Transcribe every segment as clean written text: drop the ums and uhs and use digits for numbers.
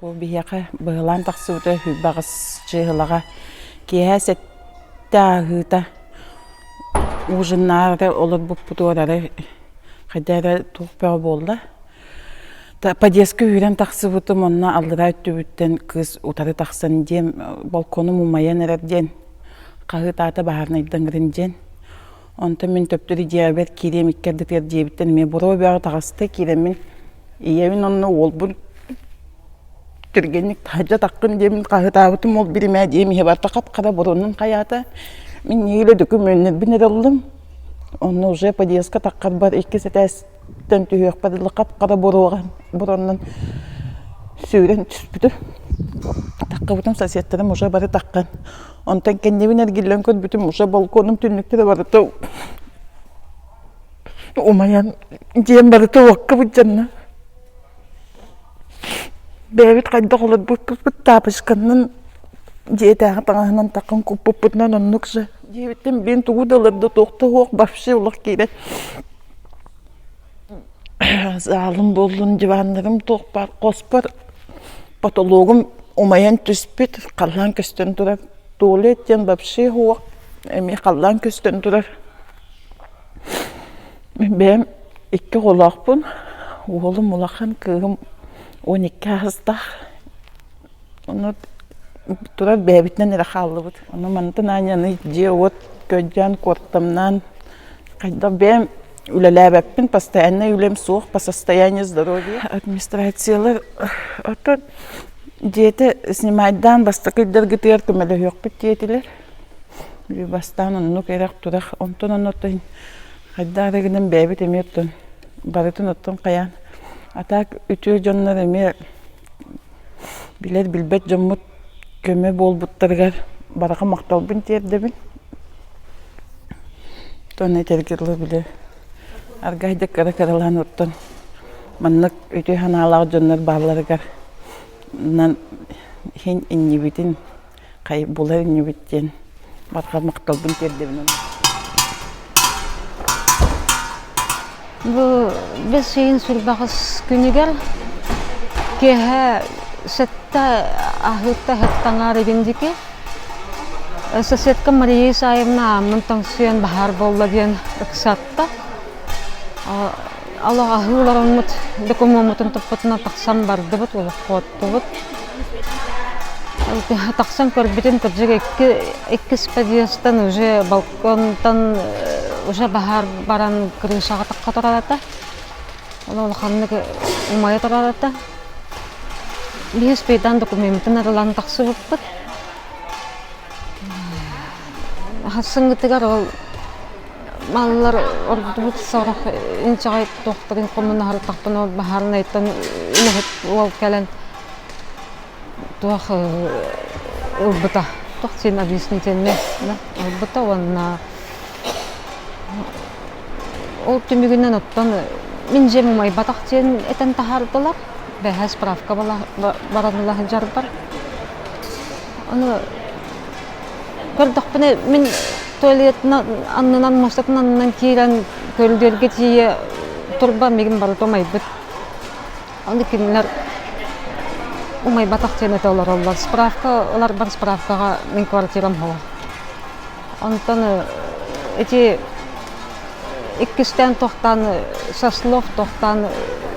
Бу биһиэхэ быһылаан тахсыбыта 28 чыыһылаҕа киэһэ сэттэ ааһыыта ужиннаары олорбуппутугар арай хайда эрэ туох бөҕө буолла. Подъездка үүрэн тахсыбытым онно аллараа өттүбүттэн кыыс утары тахсан диэн балконум умайан эрэр диэн хаһыытаата баһаарынайдан гырын диэн. Онтон мин төптөрү дьиэбэр киириэм икки ардытыгар дьиэбиттэн эмиэ буруо бөҕө таҕыста киирэммин ийэбин онно уолбун түргэнник таһырдьа таххын диэммин хаһыытаабытым ол биримээ дьиэм иһэ барыта хап-хара буруонан хайаата. Мин нэһиилэ дөкүмүөннэрбин эрэ ыллым. Онно уже подъездка таххарбар иккис этээстэн түһүөхпэр дылы хап-хара буруоҕа буруоннан сүүрэн түспүтүм. Таххыбытым соседтарым уже бары таххан. Онтон кэннибин эргиллэн көрбүтүм уже балконум түннүктэрэ барыта умайан дьиэм барыта уокка былдьанна. Бэйэбит хайдах олорбуппут таапочканан дьиэтээҕи таҥаһынан таххан куппуппутунан оннук же дьиэбиттэн биин тугу да ылар да туох да суох вообще олох киирэн залым буоллун диваннарым туох баар хоспор потологум умайан түспүт халлаан көстөн турар туалет диэн вообще суох эмиэ халлаан көстөн турар Мин бэйэм икки оҕолоохпун. Уолум улахан, кыыһым 12 аастаах. Ону турар бэйэбитинэн эрэ хааллыбыт. Ону мантан аанньаны дьиэ-уот көрдөөн, куортамнаан хайдах бэйэм үлэлээбэппин, постояннай үлэм суох по состоянию здоровья. Администрациялар оттон дьиэтэ снимайдаан бастакы ыйдаргытыгар көмөлөһүөхпүт диэтилэр. Бастаан оннук эрэх-турах, онтон оннуттан хайдах эрэ гынан бэйэбит эмиэ оттон барытын оттон хайаан а так үтүө дьоннор эмиэ билэр-билбэт дьоммут көмө буолбуттарыгар барҕа махталбын тиэрдэбин. Оттон этэргэ дылы били аргыһайдык кыра-кыралаан оттон маннык үтүө санаалаах дьоннор баалларыгар иһин иннибитин булар иннибит диэн барҕа махталбын тиэрдэбин. Бу бэс ыйын сүрбэҕис күнүгэр киэһэ сэттэ аһыытта аһыттаҥаар игин диэки соседка Мария Исаевна ааммын тоҥсуйан баһаар буолла диэн ыксатта. Олох аһыы олороммут докумуоммутун туппутунан тахсан бардыбыт, олох куоттубут. Тахсан көрбүтүм кырдьык икки иккис подъезтан уже балконтан уже баһаар баран крышаҕа тахха турар этэ. Ол улаханнык умайа турар этэ. Биһи успейдаан докумеммытын арылан тахсыбыппыт. Хассыҥҥытыгар ол Маллар ордубут сорох инчэҕэй туохтарын хомунаһартахпына ол баһаарынайтан үлэһит уол кэлэн туох ылбыта туох син объяснительный ылбыта уонна ол түмүгүнэн оттон мин дьиэм умайбатах диэн этэн таһаардылар бэһэ справка баран ыла сылдьарбар ону Көрдөхпүнэ, мин туалетынан аннынан, муостатын аннынан киирэн көрүдүөргэ тиийэ турба миигин барыта умайбыт. Ону кинилэр умайбатах диэн этэ олороллор. Справка ыларбар справкаҕа мин квартирам суох. Онтон ити иккистээн туохтаан со слов туохтаан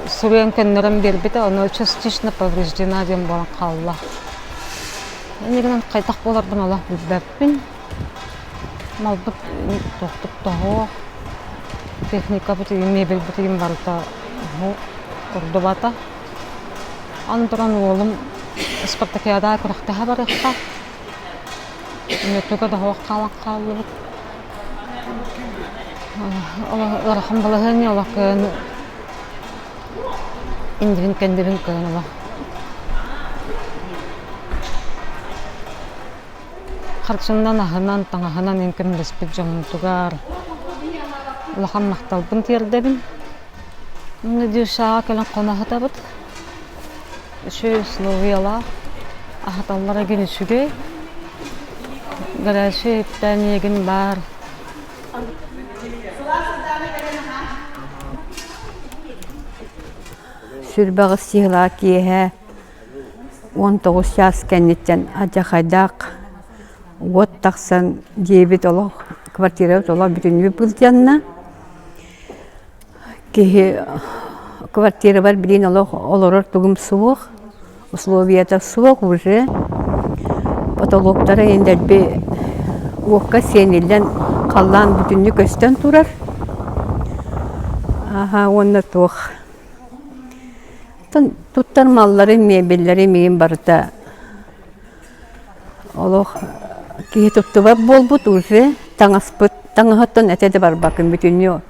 суруйан көннөрөн биэрбитэ, ону частично повреждена диэн буолан хаалла. Иннигинэн хайдах буоларбын олох билбэппин. Малбыт туохтук тоһуох, техникабыт мебельбит игин барыта ордубата. Аны туран уолум спартакиадаҕа күрэхтэһэ барыахтаах. Мүөттүгэ да суох хаалан хааллыбыт. Ыарахан балаһыанньа олох кыайан Иннибин кэннибин көрөн олох харчыннан аһынан таҥаһынан эн көмөлөспүт дьоммутугар улахан махталбын тиэрдэбин. Надюшаҕа кэлэн хоно аһатабыт. Үчүгэй условиялаах, аһаталлара гин үчүгэй. Горячай эттээн эйигин баар. Сүрбэҕис сыһыылаах киэһэ. 19 чаас кэнниттэн алдьархайдаах уот тахсан дьиэбит олох квартирабыт олох бүтүннүү былдьанна. Киһи квартирабар билигин олох олорор тугум суох, условията суох уже. Потолоктара иһин дэлби уокка сиэниллэн халлаан бүтүннүү көстөн турар. Аха уонна туох туттар маллары, мебеллэри миигин барыта олох киһи туттубат буолбут уже таҥаспыт таҥаһыттан этэ да барбаккын бүтүннүү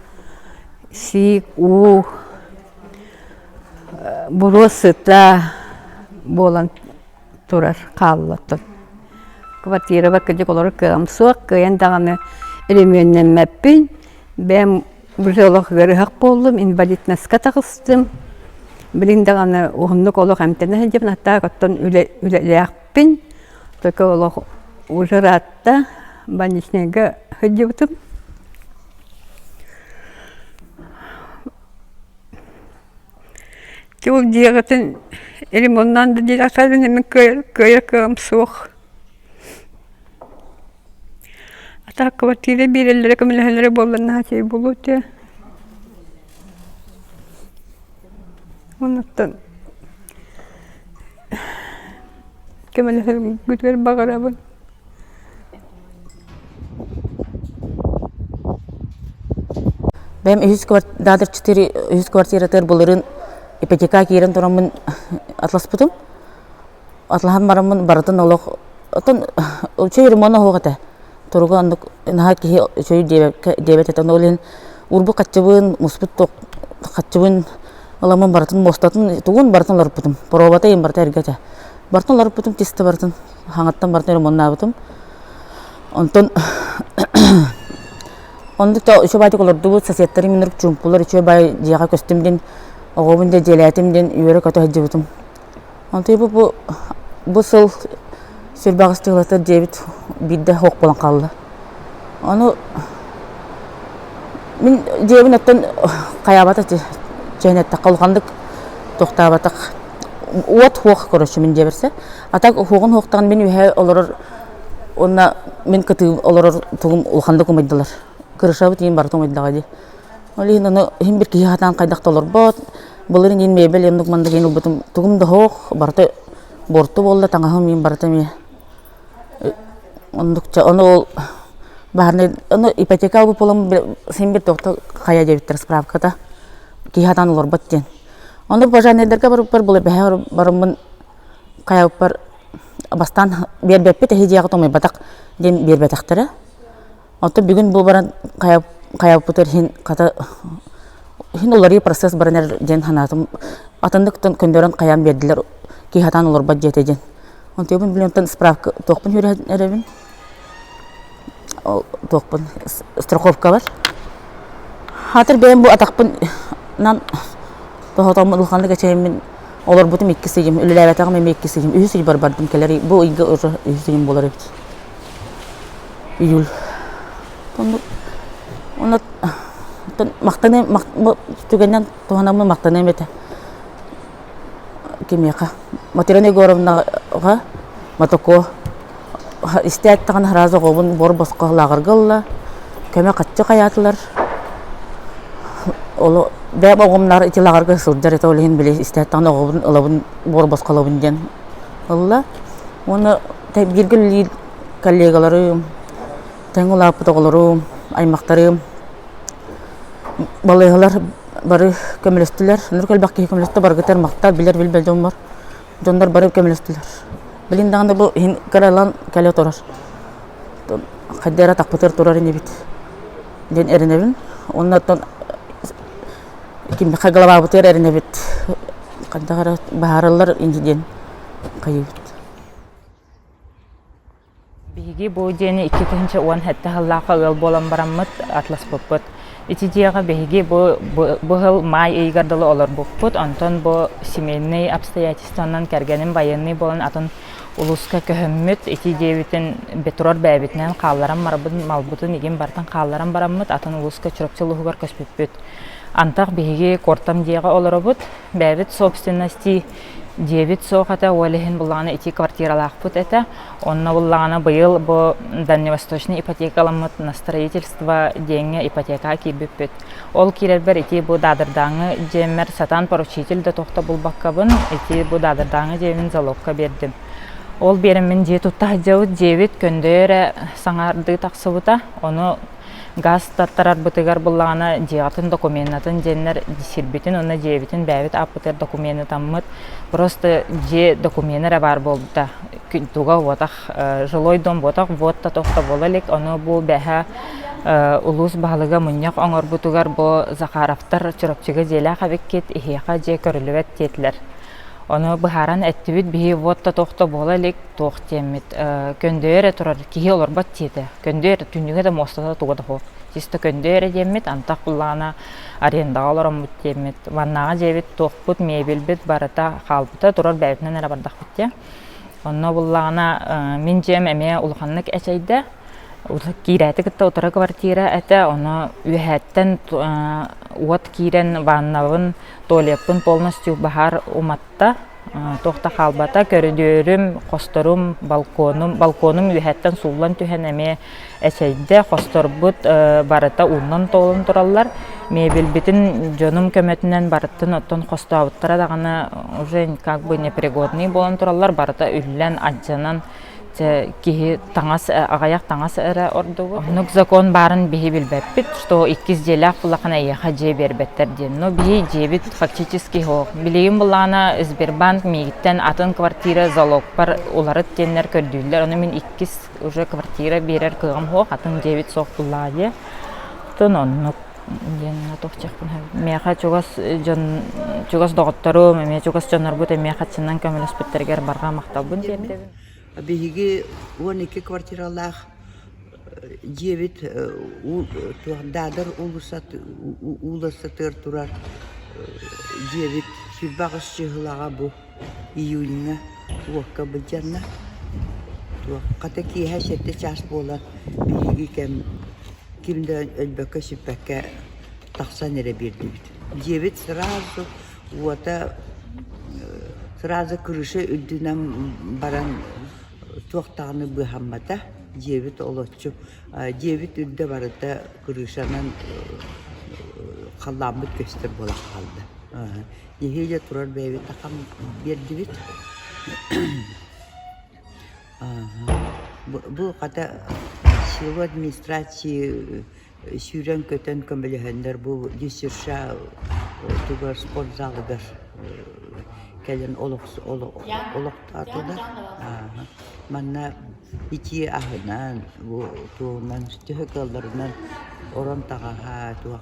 сиик, уу, буруо сыта буолан турар хаалла оттон. Квартирабар кырдьык олорор кыаҕым суох, кыайан даҕаны өрөмүөннэммэппин. Бэйэм уже олох ыарыһах буоллум, инвалидноска таҕыстым. Билигин даҕаны уһуннук олох эмтэнэ сылдьабын, аттаах оттон үлэлээхпин. Только олох уже ыраатта, больничнайга сылдьыбытым. Ол дьиэҕитин ремоннаан да диэтэхтэринэ мин кыайар кыаҕым суох. А так квартира биэрэллэрэ көмөлөһөллөрө буоллар наһаа үчүгэй буолуо этэ. Оннуттан көмөлөһөргүтүгэр баҕарабын. Бэйэм үһүс Дадр 4 үһүс квартиратыгар былырыын ипотека киирэн тураммын атласпытым. Атлаһан бараммын барытын олох оттон үчүгэй ремонт оһох этэ. Туруга оннук наһаа киһи үчүгэй диэбэккэ диэбэт этэ. Ол иһин уурбут хаччыбын, муспут хаччыбын ыламмын барытын муостатын тугун барытын олорпутум. Боруобата иһин барыта эргэ этэ. Барытын олорпутум, тиста барытын хаҥаттан барытын ремоннаабытым. Онтон оннук да үчүгэй баайдык олордубут, соседтарым миннук чуумпулар үчүгэй баай дьиэҕэ көстүм диэн оҕобун дьэ дьиэлээтим диэн үөрэ-көтө сылдьыбытым. Онтон бу бу бу сыл сүрбэҕис тыылатар дьиэбит биирдэ суох буолан хаалла. Ону мин дьиэбин оттон хайаабата чээн эттэххэ улаханнык тохтооботох уот суох короче мин дьиэбэр А так уһуоҕун уһуохтаҕын мин үөһэ олорор уонна мин кытыы олорор тугум улаханнык умайдылар. Крышабыт иин барыта умайдаҕа дии. Ол иһин ону иһин бир киһи сатаан хайдах да олорбот. Былырыын иин мебель оннук маннык иин ылбытым тугум да суох, барыта буорту буолла, таҥаһым иин барыта эмиэ оннук чэ ону ол баһарнай ону ипотека ылбыт буолан син бир туохта хайа диэбиттэр справката киһи сатаан олорбот диэн. Ону пожарнайдарга барыппар былыр бэһэ барыммын хайабыппар бастаан биэрбэппит эһи дьиэҕит умайбатах диэн биэрбэтэхтэрэ. Оттон бүгүн бу баран хайабыппытыгар иһин хата иһин уларыйыы процесс баран эрэр диэн санаатым. Атыннык көннөрөн хайаан биэрдилэр киһи сатаан олорбот дьиэтэ диэн. Онтуйбун билэн онтон справка туохпун үөрэтэн эрэбин. Ол туохпун страховкабар. Хатыр бэйэм бу атахпынан тоһотоммун улаханнык эчэйэммин олорбутум иккис ыйым, үлэлээбэтэҕим эмиэ иккис ыйым. Үһүс ыйбар бардым кэлэр бу ыйга уже үһүс ыйым буолар эбит. Июль. Оннук онно махтаныам түгэнинэн туһанаммын махтаныам этэ. Кимиэхэ? Матрена Егоровнаҕа Матоко истээт даҕаны сразу оҕобун буор босхо лааҕырга ылла, көмө хаччы хайаатылар. Ол бэйэм оҕомноор ити лааҕырга сылдьар этэ, ол иһин били истээт даҕаны оҕобун ылабын буор босхо ылабын диэн ылла. Уонна бииргэ үлэлиир коллегаларым, тэҥ улааппыт оҕолорум, аймахтарым балыыһалар бары көмөлөстүлэр. Нур элбэх киһи көмөлөстө, барыгытыгар махтал, билэр билбэт дьоммор. Дьоннор бары көмөлөстүлэр. Билин даҕаны бу иһин кыралан кэлэ турар. Хайда эрэ атахпытыгар турар инибит диэн эрэнэбин. Уонна оттон кимиэхэ главабытыгар эрэнэбит. Хайдах эрэ баһаараллар инди диэн хайыыбыт. Биһиги бу дьиэни 2017 сыллаахха ыал буолан бараммыт атласпыппыт. Ити дьиэҕэ биһиги бу бу сыл маай ыйыгар дылы олорбуппут. Онтон бу семейный обстоятельствонан кэргэним байыаннай буолан атын улууска көһөммүт. Ити дьиэбитин турар бэйэбитинэн хаалларан барбын малбытын игин барытын хаалларан бараммыт атын улууска Чурапчы улууһугар көспүппүт. Антах биһиги куортам дьиэҕэ олоробут. Бэйэбит собственности. Дьиэбит суох этэ, ол иһин буллаҕына ити квартиралаахпыт этэ. Онно буллаҕына быйыл бу дальневосточный ипотекаламмыт на строительство диэҥҥэ ипотекаҕа киирбиппит. Ол киирэрбэр ити бу Даадырдааҥы дьиэммэр сатаан поручитель да туох да булбаккабын, ити бу Даадырдааҥы дьиэбин залогка биэрдим. Ол биэрэммин дьиэ тутта сылдьабыт, дьиэбит көндөйө эрэ саҥардыы тахсыбыта. Ону газ тартарарбытыгар буллаҕына дьиэҕитин докуменнатын диэннэр сирбитин уонна дьиэбитин бэйэбит ааппытыгар докуменнатаммыт просто дьиэ докумена эрэ баар буолбута туга буотах жилой дом буотах вот да туох да буола илик ону бу бэһэ улуус баһылыга мунньах оҥорбутугар бу Захаровтар Чурапчыга дьиэлээх эбиккит иһиэхэ дьиэ көрүллүбэт диэтилэр ону быһааран эттибит биһи вот да туох да буола илик туох диэммит көндөйө эрэ турар киһи олорбот диэтэ көндөйө эрэ түннүгэ да муостата туга да суох чисто көндөйө эрэ диэммит антах буллаҕына арендаҕа олороммут диэммит ваннаҕа дьиэбит туохпут мебельбит барыта хаалбыта турар бэйэбитинэн эрэ бардахпыт диэ онно буллаҕына мин дьиэм эмиэ улаханнык эчэйдэ киирээти кытта утары квартира этэ ону үөһээттэн уот киирэн ваннабын туалеппын полностью баһаар уматта Туох да хаалбата, көрүдүөрүм, хосторум, балконум, балконум үөһэттэн сууллан түһэн эмиэ эчэйдэ, хосторбут барыта уунан туолан тураллар. Мебельбитин дьонум көмөтүнэн барытын оттон хостообуттара даҕаны уже как бы непригодный буолан тураллар, барыта үллэн, алдьанан киһи таҥас аҕыйах таҥас эрэ ордубут. Оннук закон баарын биһи билбэппит, что иккис дьиэлээх буллахына эйиэхэ дьиэ биэрбэттэр диэн. Но биһи дьиэбит фактически суох. Билигин буллаҕына Сбербанк миигиттэн атын квартира залогпар уларыт диэннэр көрдүүллэр. Ону мин иккис уже квартира биэрэр кыаҕым суох, атын дьиэбит суох буллаҕа диye. Оттон оннук диэн туохчахпын миэхэ чугас дьон чугас доҕотторум эмиэ чугас дьоннорбут эмиэ хаччынан көмөлөспүттэригэр барҕа махталбын тиэрдэбин. Биһиги 12 квартиралаах дьиэбит Даадар уулуссатыгар турар дьиэбит 28 чыһылаҕа бу июньҥа уокка былдьанна. Хата киэһэ сэттэ чаас буолан биһиги кэм ким да өлбөккө-сүппэккэ тахсан эрэ биэрдибит. Дьиэбит сразу уота сразу крыша үрдүнэн баран туох даҕаны быыһаммата. Дьиэбит олоччу дьиэбит үрдэ барыта крышанан халлааммыт көстөр буолан хаалла. Нэһиилэ турар бэйэбит ахан биэрдибит. Бу хата село администрации сүүрэн-көтөн көмөлөһөннөр бу ДЮСШ тугар спортзалыгар кэлэн олохтоотулар. Манна итии аһынан, бу туоһунан төһө кыалларынан орон таҕаһа туох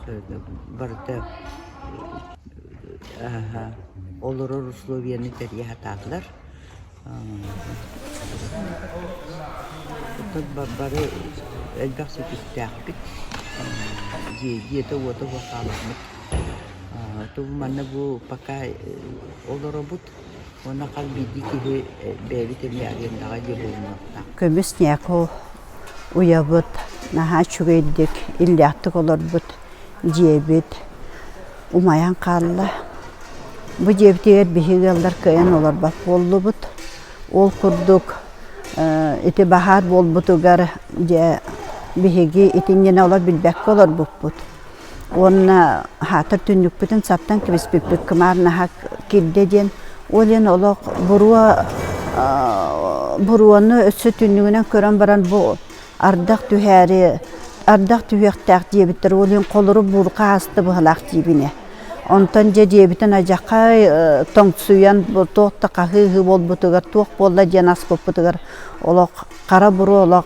барыта олорор условияны тэрийэ сатаатылар. Оттон бары элбэх сүтүктээхпит, дьиэтэ-уота суох хаалламмыт. Манна бу пока олоробут уонна хас биирдии киһи бэйэбит эмиэ арендаҕа дьиэ булунуохтаах. Көмүс ньээкэ уйабыт наһаа үчүгэйдик, иллээхтик олорбут дьиэбит умайан хаалла. Бу дьиэбитигэр биһиги ыаллар кыайан олорбот буоллубут. Ол курдук ити баһаар буолбутугар дьэ биһиги итинньэнэ олох билбэккэ олорбуппут. Уонна хаатыр түннүкпүтүн саптан кэбиспиппит кымаар наһаа киирдэ диэн. Ол иһин олох буруо буруону өссө түннүгүнэн көрөн баран бу Ардах түһээри, ардах түһүөхтээх диэбиттэр, ол иһин холорук буурҕа ааста быһалаах диибин ээ. Онтон дьэ диэбитин адьахай тоҥсуйан туох да хаһыы-ыһыы буолбутугар, туох буолла диэн аспыппытыгар олох хара буруо олох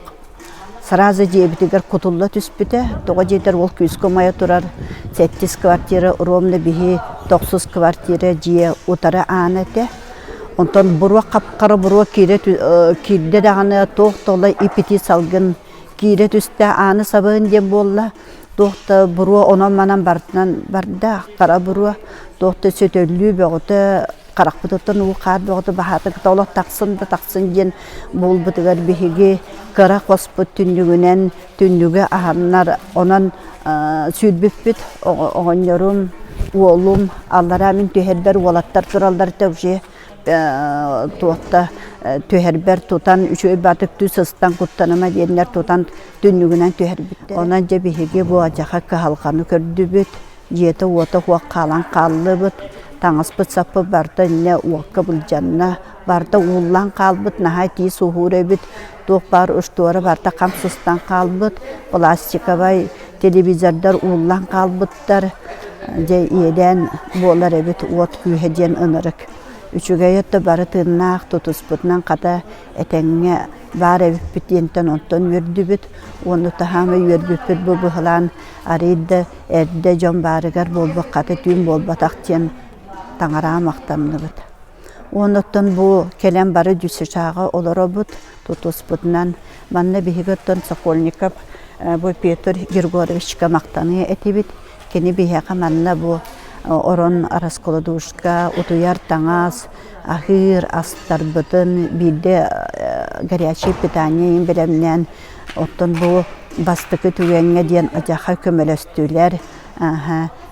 сразу дьиэбитигэр кутулла түспүтэ. Тоҕо диэтэр ол күүскэ умайа турар сэттис квартира ровно биһи тохсус квартира дьиэ утары аана этэ. Онтон буруо хап-хара буруо киирэ киирдэ даҕаны туох да олай ип-итии салгын киирэ түстэ, ааны сабыһын диэн буолла. Туох да буруо онон-манан барытынан барда, хара буруо. Туох да сөтөллүү бөҕөтө, харахпытыттан уу хаар бөҕөтө баһаата кытта олох тахсын да тахсын диэн буолбутугар биһиги кыра хоспут түннүгүнэн түннүгү аһаннар онон сүүрбүппүт оҕонньорум, уолум, аллараа мин түһэрбэр уолаттар тураллар да уже. туохта түһэрбэр тутан үчүгэй баатык түс сыстан куттаныма диэннэр тутан түннүгүнэн түһэрбиттэр. Онон дьэ биһиги бу адьаха кыһалҕаны көрдүбүт, дьиэтэ-уота суох хаалан хааллыбыт, таҥаспыт-саппыт барыта инньэ уокка былдьанна, барыта ууллан хаалбыт, наһаа итии суһуур эбит, туох баар устуора барыта хам сыстан хаалбыт, пластиковай телевизордар ууллан хаалбыттар, дьэ иэдээн буолар эбит уот күүһэ диэн ынырык. Үчүгэй өттө бары тыыннаах тутуспутунан хата этэҥҥэ баар эбиппит диэнтэн онтон үөрдүбүт уонна таһаама үөрбүппүт бу быһылаан арыый да эрдэ дьон баарыгар буолбут хата түүн буолбатах диэн таҥараа махтанныбыт. Уонна оттон бу кэлэн бары дьүсүчааҕа олоробут тутуспутунан манна биһиги оттон Сокольников бу Петр Григорьевичка махтаныа этибит. Кини биһиэхэ манна бу орон раскладушка, утуйар таҥас, аһыыр астарбытын биирдэ горячее питание бэлэмнээн оттон бу бастакы түгэҥҥэ диэн адьаха көмөлөстүлэр.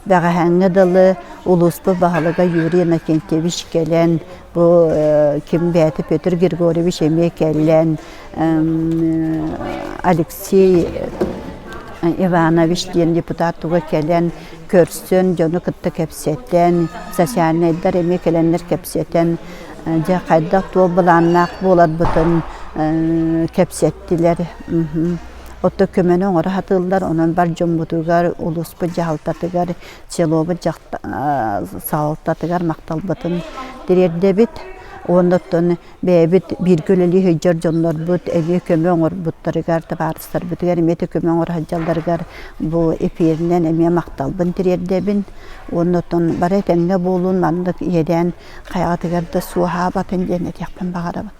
Бэҕэһээҥҥи дылы улууспут баһылыга Юрий Иннокентьевич кэлэн, бу ким бэйэтэ Петр Григорьевич эмиэ кэлэн, Алексей Иванович диэн депутат туга кэлэн көрсөн, дьону кытта кэпсэтэн, социальнайдар эмиэ кэлэннэр кэпсэтэн, дьэ хайдах туох былааннаах буоларбытын кэпсэттилэр. Оттон көмөнү оҥоро сатыыллар, онон бар дьоммутугар, улууспут дьаһалтатыгар, селобут салалтатыгар махталбытын тириэрдэбит. Уонна оттон бэйэбит бииргэ үлэлии сылдьар дьоннорбут эмиэ көмө оҥорбуттарыгар, табаарыстарбытыгар эмиэ да көмө оҥоро сылдьалларыгар бу эпииринэн эмиэ махталбын тириэрдэбин. Уонна оттон бары этэҥҥэ буолун, маннык иэдээн хайаҕатыгар да суоһаабатын диэн этиэхпин баҕарабын.